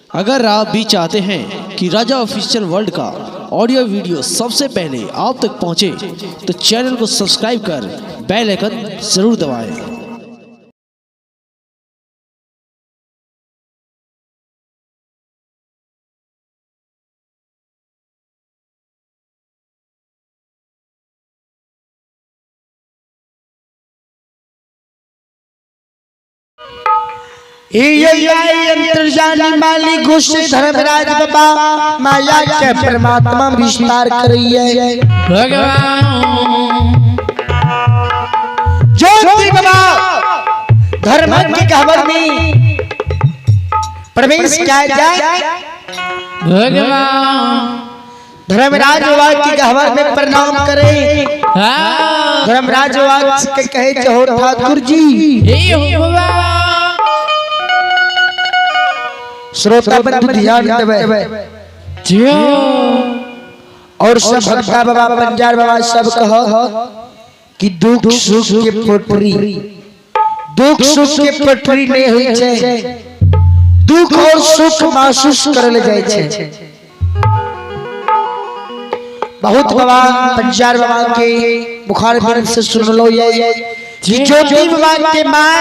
अगर आप भी चाहते हैं कि राजा ऑफिशियल वर्ल्ड का ऑडियो वीडियो सबसे पहले आप तक पहुंचे, तो चैनल को सब्सक्राइब कर बेल आइकन जरूर दबाएं। अंतर्जानी माली घुस धर्मराज बाबा माया के परमात्मा विस्तार करिए भगवान। ज्योति बाबा धर्म के गहवर में प्रवेश किया जाए। भगवान धर्मराज बाबा की गहवर में प्रणाम करे। धर्मराज बाबा के कहे चहो ठाकुर जी। श्रोता बंधु ध्यान देवे और सब भक्ता बाबा बंजार बाबा सब कह कि दुख सुख के पटरी, दुख सुख के पटरी नहीं होई छे, दुख और सुख महसूस करल जाय छे। बहुत बाबा बंजार बाबा के बुखार बिन से सुनलो ये ज्योति बाबा के मां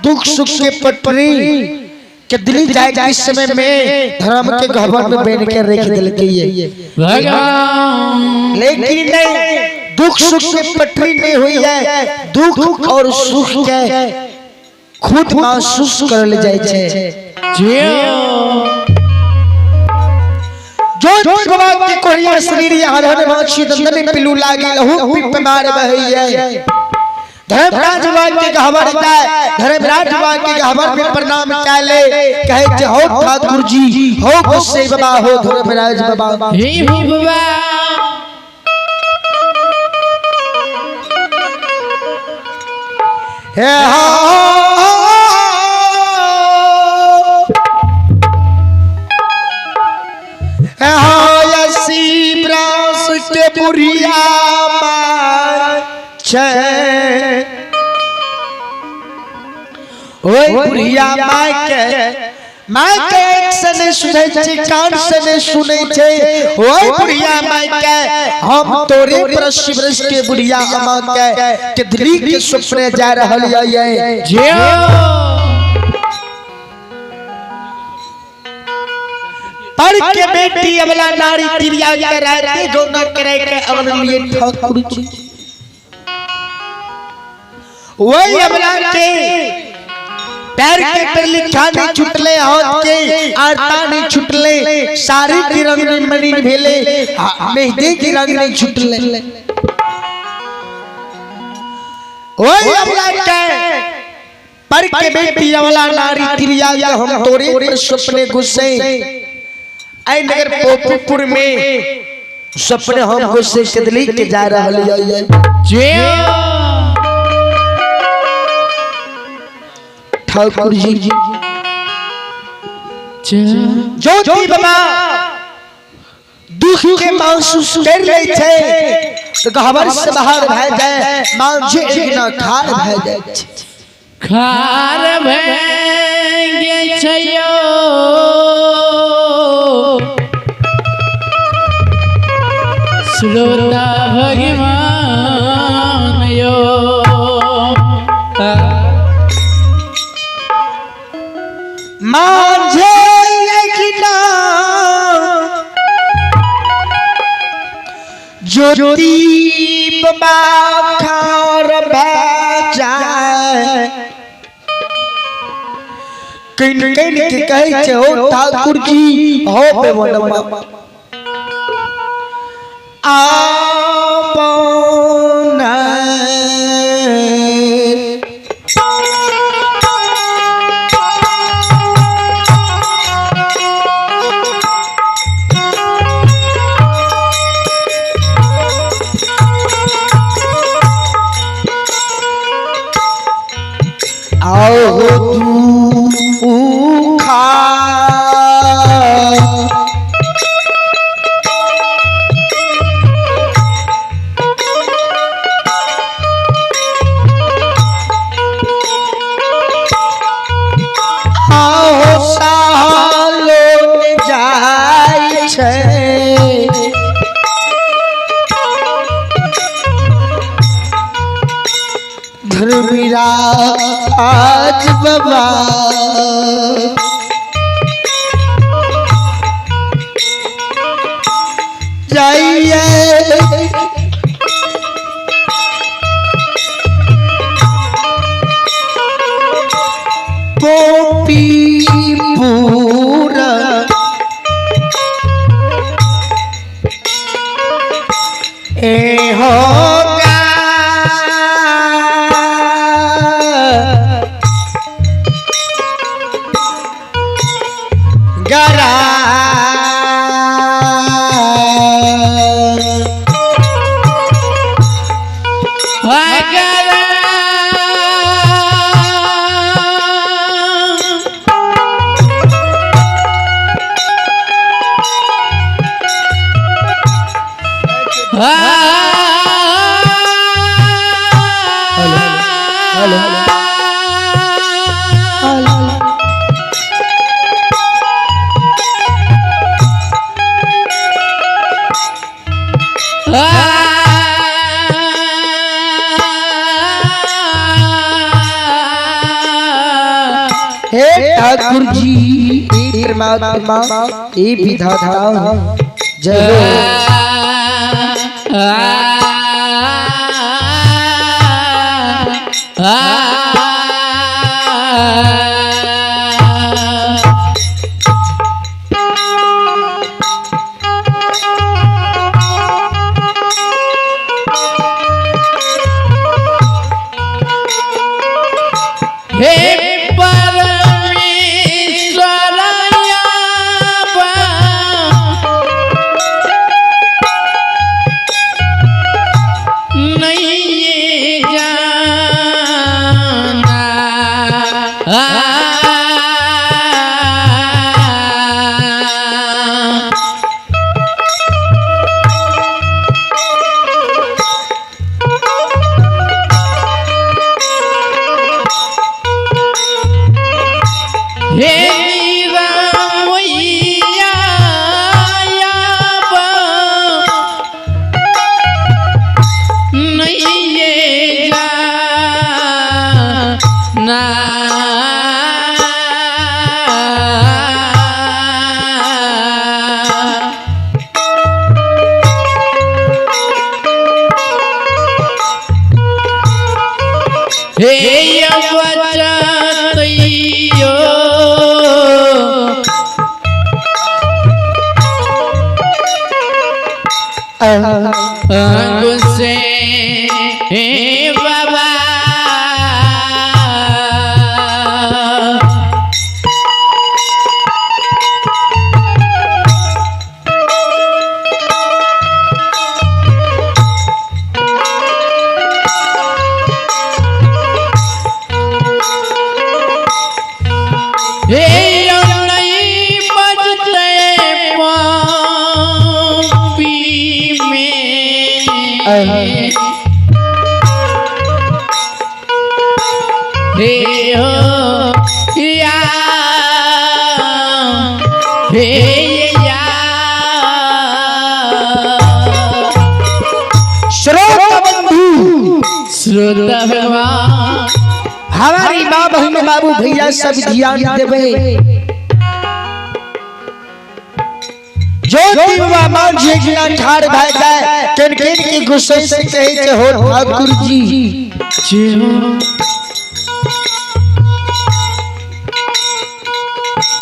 दुख सुख के पटरी के दिल्ली जाए के समय में धर्म के गहवर में बैठ के रेख दिल के ये भगवान। लेकिन नहीं, दुख सुख के पटरी नहीं हुई है, दुख और सुख के खुद महसूस कर ले जाए छे। जो बाबा के कोहरिया शरीर हर माछी दंदन पिलू लागे लहू पिप मार बहैया। धर्मराज बाबा के गहवर जाए, धर्मराज बाबा के गहवर में प्रणाम काले कहे जे हो ठाकुर जी, हो गुस्से बाबा, हो धर्मराज बाबा। हे बाबा हे हो यसी ब्रास के बुढ़िया छे, ओए बुढ़िया माय के एक से नहीं सुनै छै, कान से नहीं सुनै छै। ओए बुढ़िया माय के हम तोरे पर शिवरस के बुढ़िया अमा के दिल्ली के सपने जा रहल ये। पर के बेटी अबला नारी तिरिया के राते गोना करे के अवन लिए ठाकुर जी। वही अबला के पैर के पर लिखा नहीं छुटले, हाथ के आरता नहीं छुटले, सारी की रंग नहीं मलिन भेले, मेहंदी की रंग नहीं छुटले। वही अबला के पर के बेटी अबला नारी तिरिया के हम तोरे पर सपने गुस्से आई नगर पोपीपुर में सपने हम गुस्से कदली के जा रहल ये। ठाकुर जी ज्योति बाबा दुख के महसूस कर ले छे तो गहवर से बाहर भय जाए, मांझे एक ना खार भय जाए, खार भय छयो। श्रोता भगवान यो मांझे एक ना ज्योति बाबा खार भय जाए। किन किन के कहे छे हो ठाकुर जी, हो बेवनमा आपन आओ दुखा बाबा जाइए गोपीपुर ए होगा गरा हे ठाकुर जी, हे परमात्मा, हे विधाता, जय हो। हे परमेश्वर नहीं जाना हे रामैया नहीं जाना हे बचतैयो गुस्से बाबा हे नहीं बजते पापी में हे हो या हे या श्रोता बंधु, श्रोता भगवान, हमारी माँ बहन बाबू भैया सब ध्यान देवे। ज्योति बाबा मां झेगिना ठाड़ भाई जाए केन केन के गुस्से से कहे छे हो ठाकुर जी।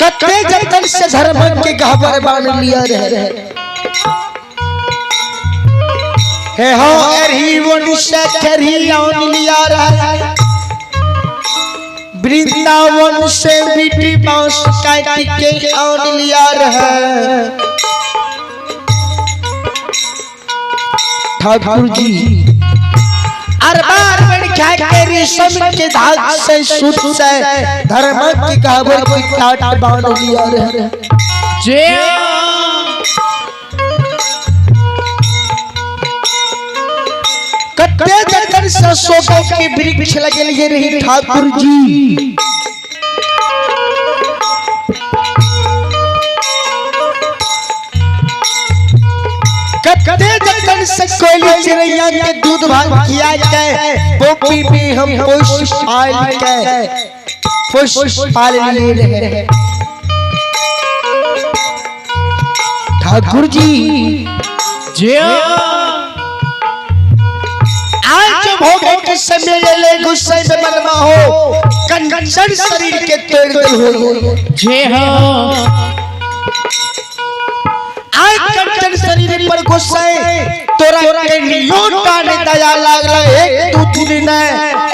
कते जतन से धर्म के गहबर बान लिया रहे हे हो अरही वन से खरी आन लिया रहे वृंदावन से बिटी बांस काट के आन लिया रहे ठाकुर जी। अरबार बन खा के रेशम के धाग से सूत से धर्म की गहबर की टाट बांध लिया रहे। जय कते जतन से अशोक के वृक्ष लगे लिए रही ठाकुर जी। कते जतन से कोयली चिड़ैया के दूध भात किया के पोपी में हम पोष आयल के पोष पाल लिए रहे। ठाकुर जी जय आज जब हो गए के समय ले गुस्से में मनमा हो कंचन शरीर के तोड़ दल हो। जय हो। आज कंचन शरीर पर गुस्से तोरा के नियोटा ने दया लागला। एक दो दिन ने,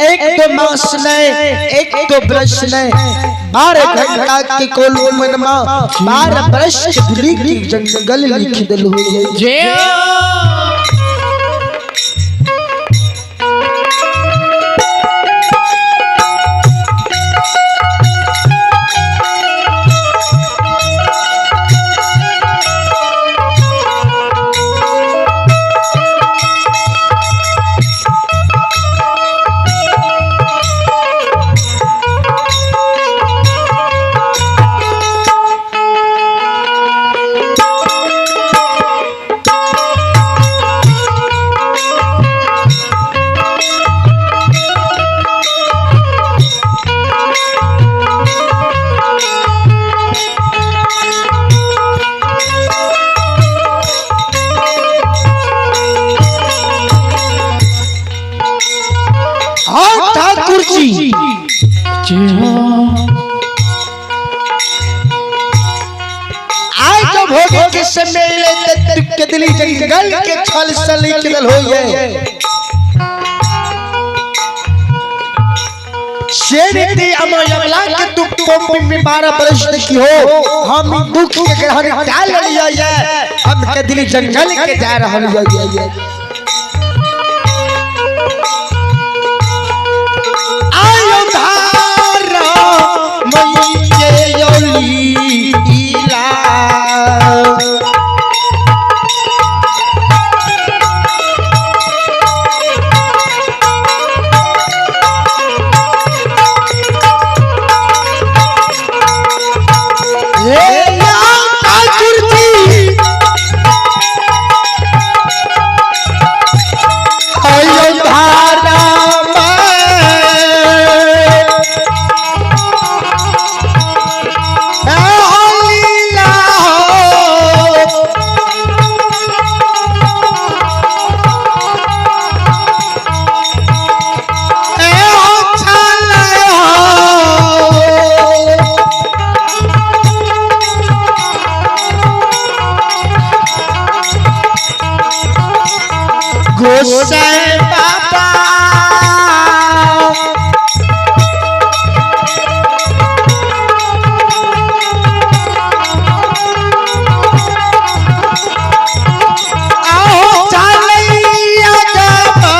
एक दो मास ने, एक दो बरस ने, 12 घंटा के कोल मनमा 12 बरस के दिल्ली की जंगल लिख दल हो। जय हाँ ठाकुर जी जय हो। आज जब हो गए के समय ले के दिली जंगल के छल से लिख दल हो गए। शेर दी अमर यमला के दुख को में 12 बरस की हो हम दुख के ग्रहण डाल लिया है। हम के दिली जंगल के जा रहल है। आयो धारा मई के लीला ठाकुर जी आयो धारा लीला गोसाई बाबा आओ चलैया जाबा।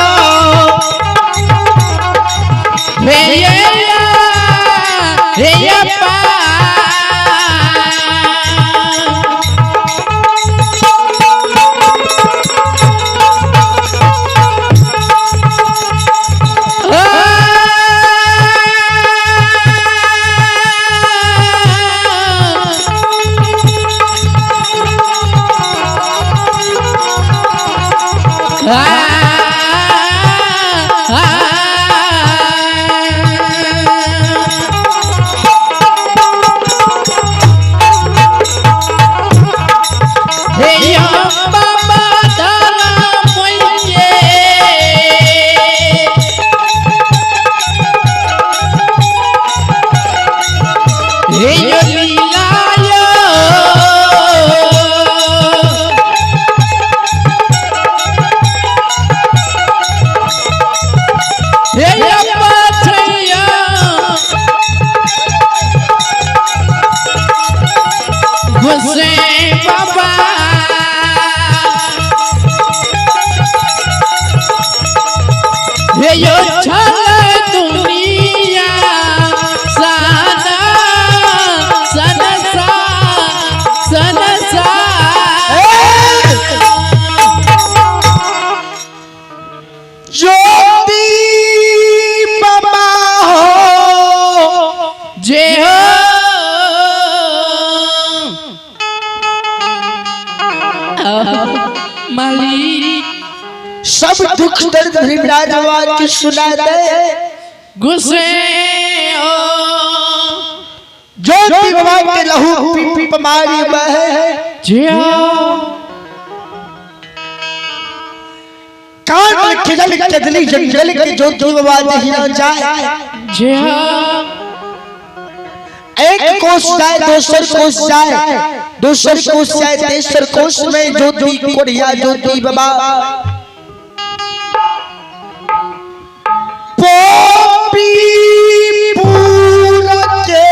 हे या हे या पा ज्योति बाबा हो जय हो। मालिक सब दुख दर्द धर्मराज की सुना दे गुस्से हो। ज्योति बाबा के लहू पी मारी बहे। जय कान खिजल कदली जंगल के ज्योति बाबा दहिया जाए। जय एक कोस जाए, दोसर कोस जाए, दोसर कोस जाए, तेसर कोस में ज्योति कोढ़िया ज्योति बाबा पोपीपुर के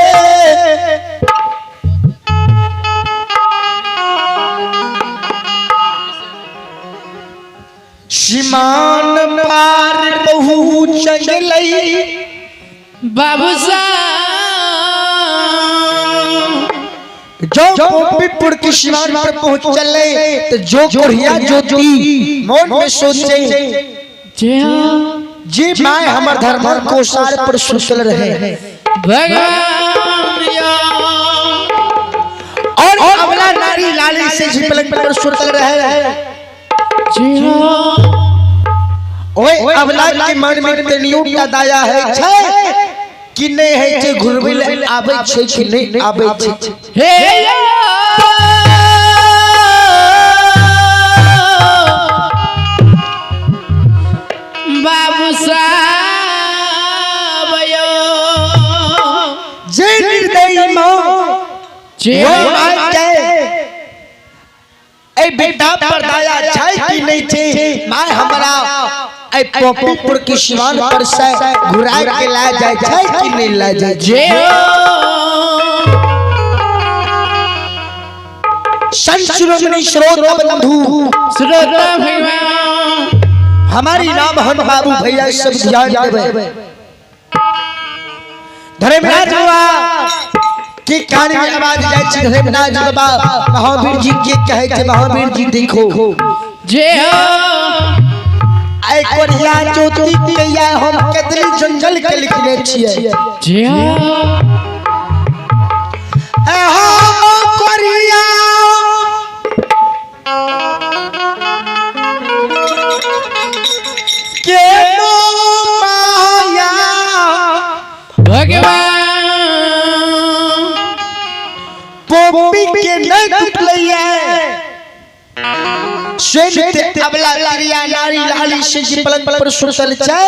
सीमान पार पहुँच गई बाबू साहब। जो पोपीपुर की सीमान पर पहुंच चले तो जो कोढ़िया ज्योति मन में सोचे जय जी my हमर धर्म कोसार पर सुतल रहे भगवान यो और अबला नारी लाली से जी पलंग पर सुतल रहे। जय ओए अबला के मन में तनियो टा दया है छै कि नहीं है छै, घुरबै ले आबै छै कि नहीं आबै छै। हे बाबू साहब यो जे निर्दयी मां जय वो my के ए बेटा पर दया छै कि नहीं छै, my हमरा ए पोपीपुर के सिवान पर से घुरा के ला जाय छै कि नहीं ला जाय छै। जय संत शिरोमणि श्रोता बंधु श्रोता भगवान हमारी रामहन बाबू भैया सब ध्यान देवे। धर्मराज बाबा के कान में आवाज जाय छै। धर्मराज बाबा महावीर जी के कहे छै, महावीर जी देखो जय ऐ कोढ़िया ज्योति के या हम कदली जंगल के लिखने छियै। जय आहो कोढ़िया के माया भगवान पोपी के नहीं टूटलैया स्वयं अबला क्रिया नारी लाली से जी पलंग पर सुतल छै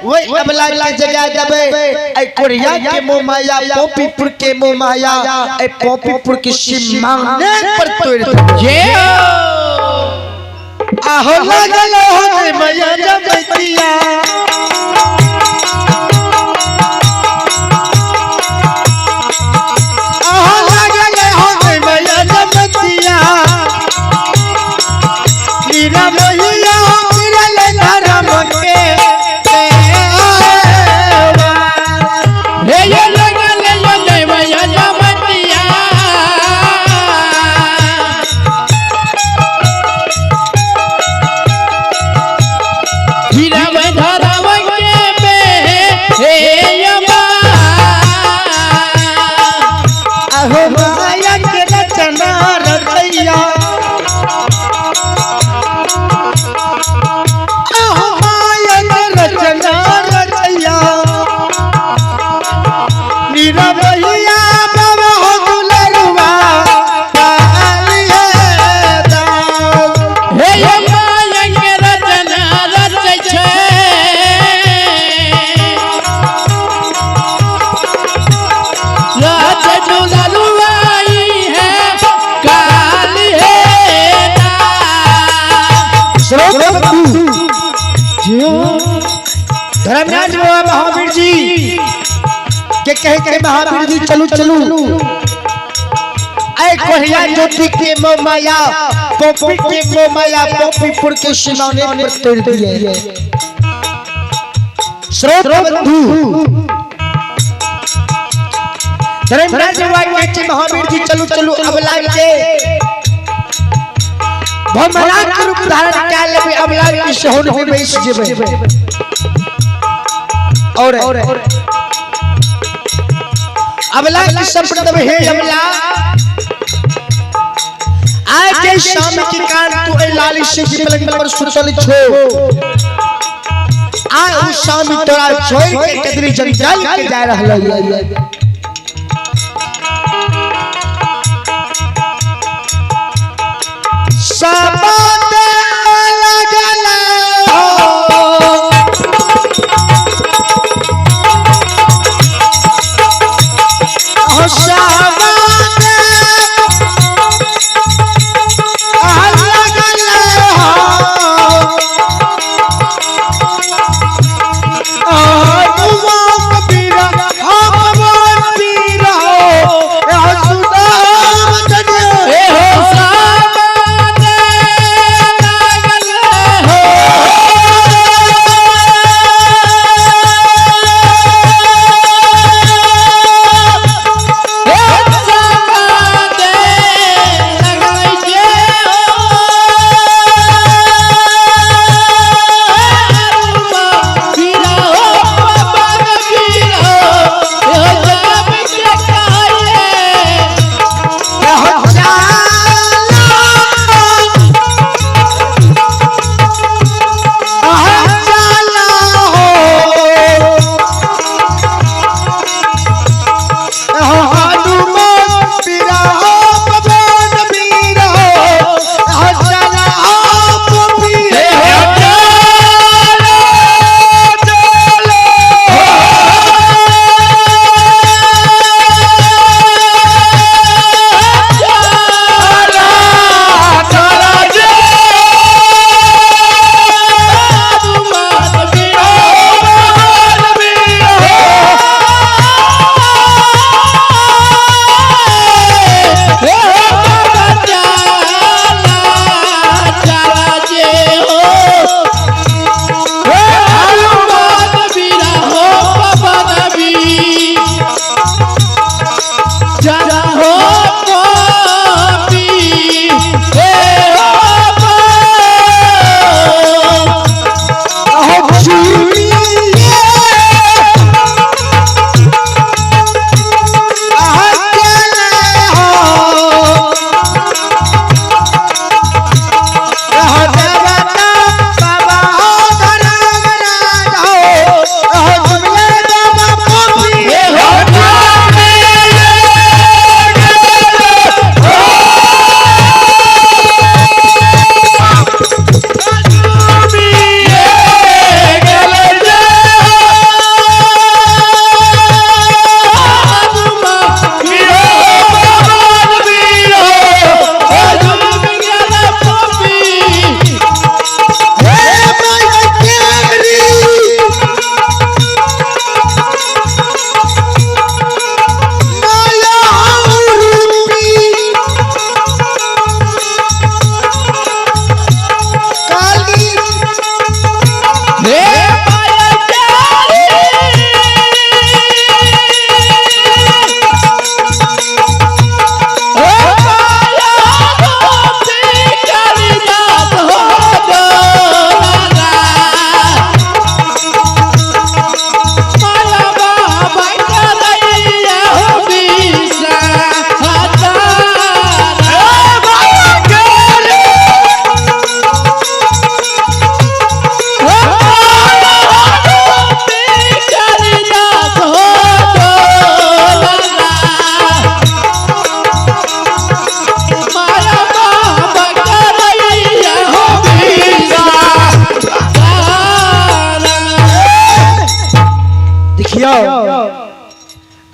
वही अबला के जगह देबै। ऐ कोढ़िया के मोह माया पोपीपुर के मोह माया ऐ पोपीपुर के सीमाने पर तोड़ देबै। जय आहो लागल हो रे मैया जमतिया आहो लागल हो रे मैया जमतिया मीरा मैया मिरल धर्म के देवा। हे यो लगल यो जय मैया जमतिया हीरा में धरम के में हे यमा आहो माया के रचना रचैया आहो माया के रचना रचैया मीरा भैया बाबा हो दुलरुआ कालिए दाम। हे यो माया के रचना रचै छै रच दुलरुआई है काली हे दा। श्रोता बंधु धर्मराज बाबा महावीर जी के कहे के महावीर जी चलू चलू ऐ कोढ़िया ज्योति के मोह माया पोपी के मोह माया पोपीपुर के सिमाने पर तोड़ दिए। श्रोता बंधु धर्मराज बाबा कहे के महावीर जी चलू चलू अबला के भमरा के रूप धारण कए लेबै अबला के सोहन में बैस जेबै। और अबला की शपथ देबै, हे अबला आय के शाम के कान तू ए लाली से जी पलंग पर सुतल छो आय उ शाम तोरा छोड़ के कदरी जंगल के जा रहल।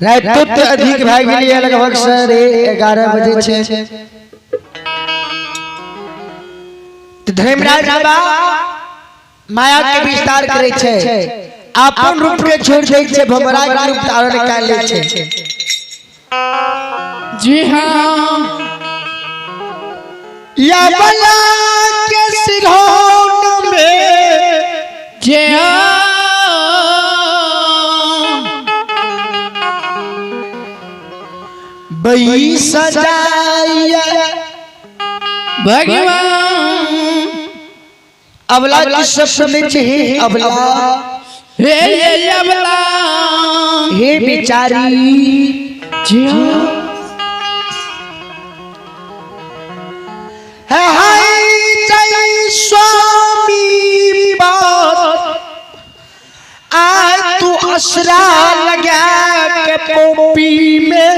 राति तो अधिक भए गेलियै, लगभग 11:30 बजे छै। धर्मराज बाबा माया के विस्तार करे छै, अपन रूप के छोड़ दै छै, भमरा के रूप धारण कर लै छै। जी हाँ। या बला के सिरौन में जे बई सजाइया भगवान। अबला की सब सुनै छै, हे अबला, हे ये अबला, हे बेचारी। जी हाँ। है हाय जय स्वामी बात आ तू असरा लगा के पोपी में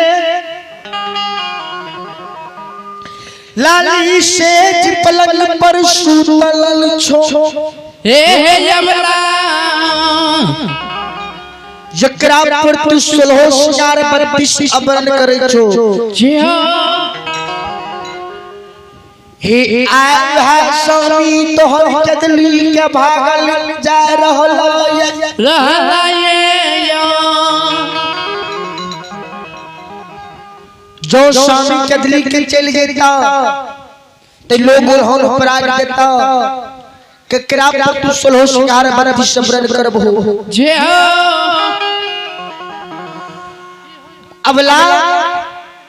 लाली सेज पलंग पर सुतल छो। हे हे अबला, जकरा पर तू 16 सिंगार 32 अबरन करे छो। जी हाँ। हे आयल है स्वामी तोहर कदली के भागल जा रहल रहला ये जो स्वामी कदली के चल जेता ते लोग ओहन अपराध देता केकरा पर तू 16 सिंगार 32 अबरन करबहो। जी हाँ। अबला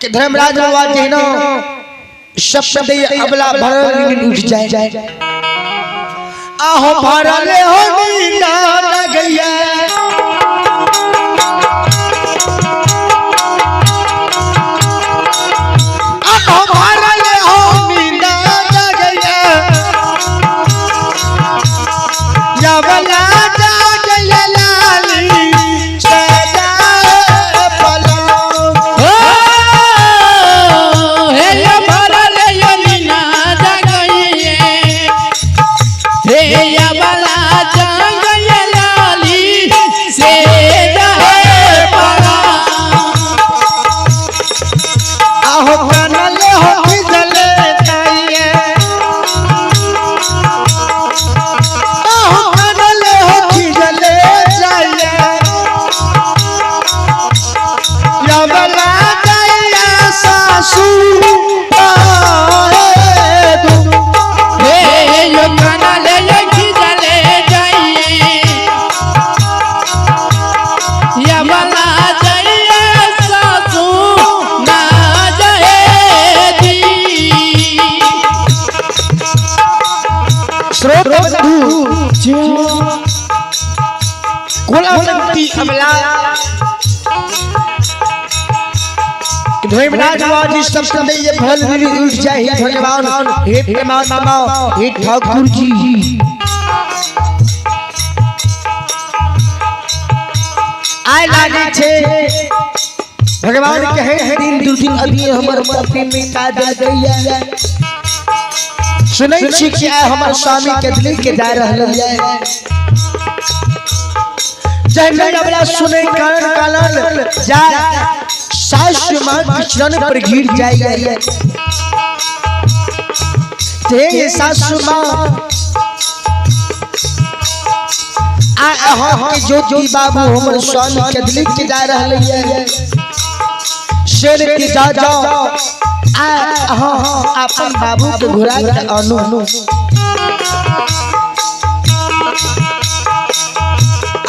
के धर्मराज बाबा जहिना शब्द अबला भरल नींद उठ जाए, आहो भरल हो नींद गैया। आहो भरल हो नींद गैया, अबला जागैया लाली सदा पलंग। ओ हे ये भरल यो नीना जगइए, हे अबला जगइए लाली से जाए पड़ा। आहो कनल हो खिजल ताइए, आहो कनल हो खिजल जाइए, अबला जाइए सासू आहे दू। हे यो कनल यो खिजल जाइए, अबला जाइए सासू ना जाए दी। स्रोत बंधु जी हाँ। कुलवंती अबला धर्मराज बाबा सब सुनते ये भल भी उठ जाए। हे भगवान, हे परमात्मा, हे ठाकुर जी, आय लागे छे भगवान कहे दिन दू दिन अभी हमर पति में का दे गैया। सुनै छी कि आय हमर स्वामी के दिल के जा रहल है। जहन अबला सुने कारण कालन जा सासु मां के चरण पर गिर जाइए। ते सासु मां आ अहाँ के ज्योति बाबू हमर स्वामी के दिल के जा रहल है। शेर के जा जाओ आ अहाँ अपन बाबू के घुरा के अनु।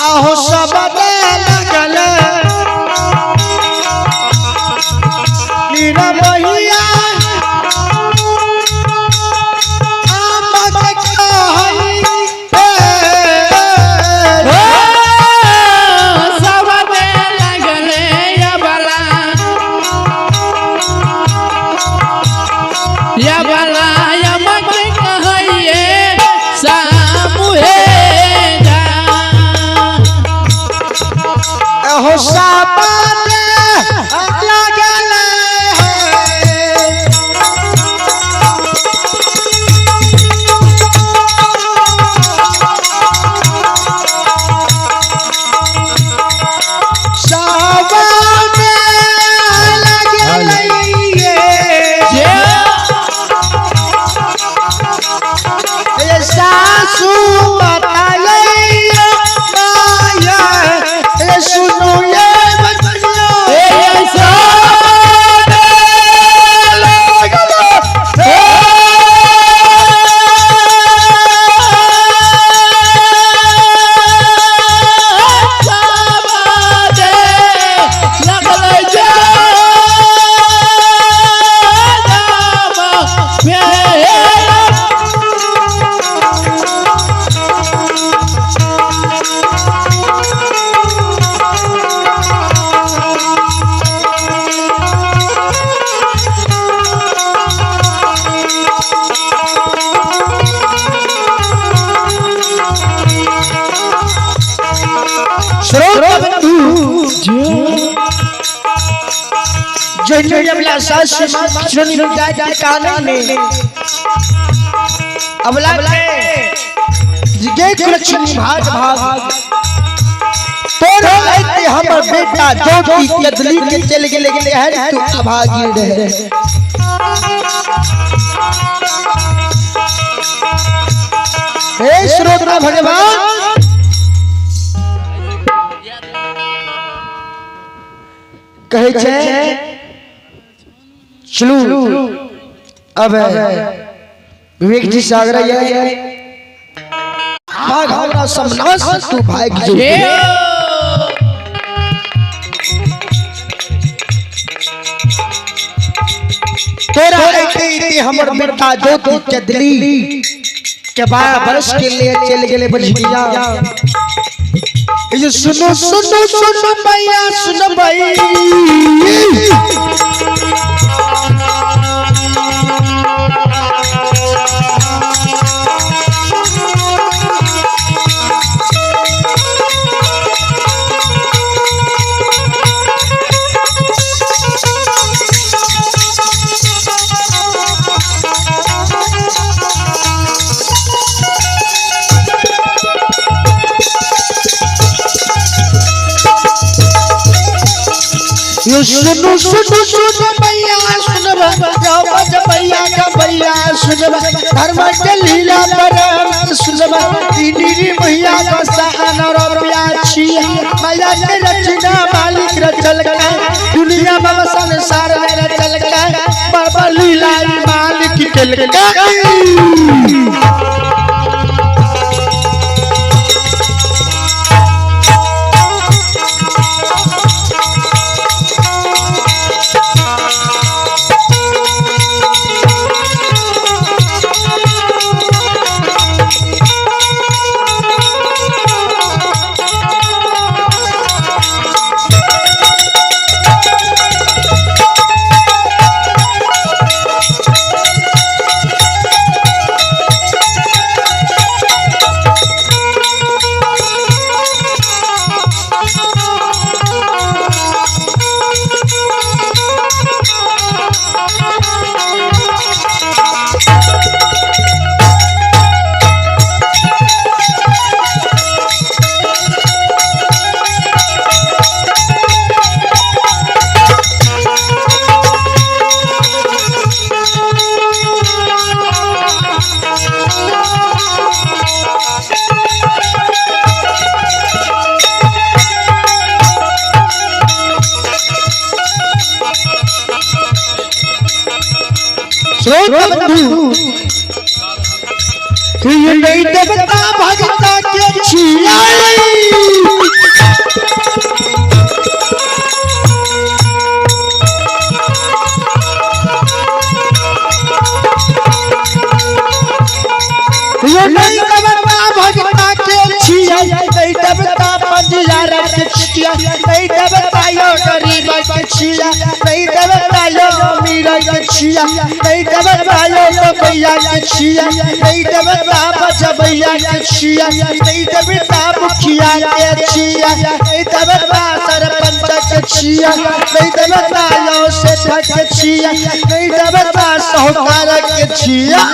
आहो सब लगल निरमहिया आमक कहई ओ सब दे लगल अबला, अबला यमक कहइए सामुहे जा। आहो सब लगल है। सावन श्रोता बंधु जहने अबला सास मां श्रेणी में जाय के कान में अबला के जिगे कुलक्ष्मी भाग भाग तोर आते हमर बेटा ज्योति कदली के चल गेले गेले हर तू अभागी रहे। हे श्रोता भगवान कहे छे चलू अब विवेक जी सागर ये भाग हमरा समनास तू भाग जो। तोरा आते आते हमर बेटा ज्योति चदली के 12 बरस के लिए चल गेले बझिया। ये सुनो सुनो सुनो भैया सुनो भाई ये सुनो सुनो सुनो भैया सुनो भैया भैया का भैया सुनो धर्म के लीला पर सुनो नीरी भैया का सहन और प्याची माया के रचना मालिक रचल का दुनिया में संसार में रचल का बाबा लीला मालिक के का। श्रोता बंधु ये नहीं देवता भगता के छियाई ये नहीं देवता भगता के छियाई नहीं देवता पंजियार के छिया नहीं देवता यो गरीब के छिया नहीं देवता यो अमीर के छिया नहीं देवता यो भैया के छिया नहीं देवता बजबैया के छिया नहीं देवता मुखिया के छिया नहीं देवता सरपंच के छिया नहीं देवता यो सेठ के छिया नहीं देवता साहूकार के छिया।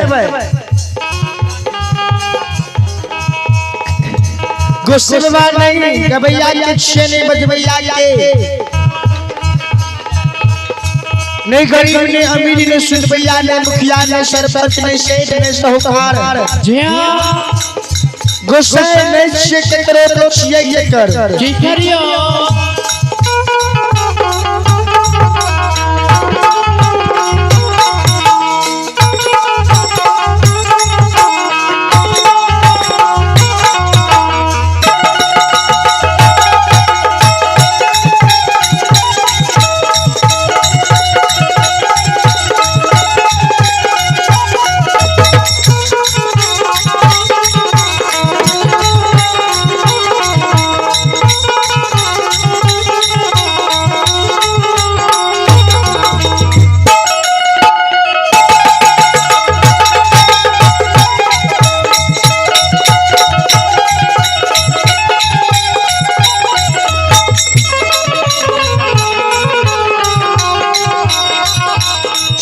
देबै। गोस्वामी नहीं गबैया के छियै, नहीं बजबैया के, नहीं गरीब ने अमीर ने सुनबैया ने मुखिया ने सरपंच ने सेठ ने साहूकार। जी हाँ। गोसाई नहीं छियै केकरो तो छियै केकर। की करियो।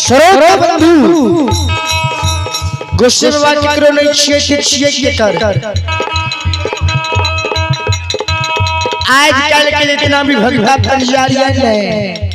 श्रोता बंधु, गोस्वामी केकरो नहीं छियै के छियै केकर। आजकल के जितना भी भगवा पंजारी है,